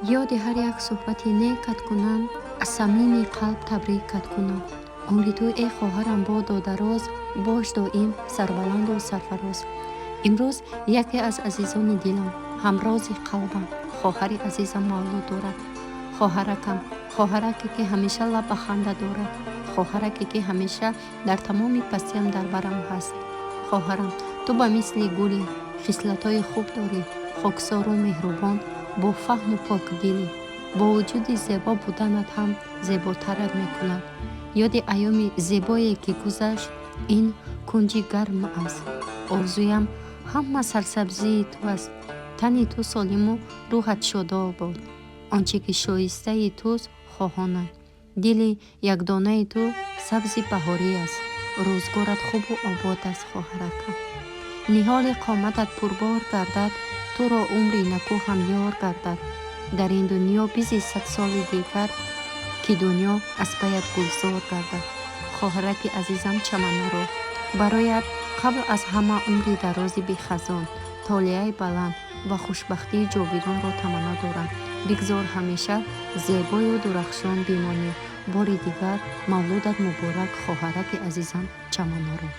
Ёди ҳар як суҳбати некат кунам, аз самими қалб табрикат кунам. Умри ту, э хоҳарам, бодо дароз, бош доим сарбаланду сарфароз. Имрӯз яке аз азизони дилам, ҳамрози қалбам, хоҳари азизам мавлуд дорад. Хоҳаракам, хоҳараке, ки ҳамеша лаб ба ханда дорад, хоҳараке, ки ҳамеша дар тамоми пастиам дар барам ҳаст. Хоҳарам, ту ба мисли гулӣ, хислатҳои хуб дорӣ, хоксору меҳрубон, бо фаҳму покдилӣ. Бо вуҷуди зебо буданат ҳам зеботарат мекунад. Ёди айёми зебое, ки гузашт, ин кунҷи гарм аст. Орзуям ҳама сарсабзии ту аст. Тани ту солиму рӯҳат шодоб бод. Он чӣ ки шоистаи туст, хоҳонам. Дили якдонаи ту сабзи баҳорӣ аст. Рӯзгорат хубу обод аст, хоҳаракам. Ниҳоли қоматат пурбор гардад, туро умри накӯ ҳамёр гардад. Дар ин дунё бизи 100 соли дигар, ки дунё аз паят гулзор гардад. Хоҳараки азизам Чаманоро, бароят қабл аз ҳама умри дарози бехазон, толеаи баланд ва хушбахтии ҷовидонро таманно дорам. Бигзор ҳамеша зебою дурахшон бимонӣ. Бори дигар мавлудат муборак, хоҳараки азизам Чаманоро.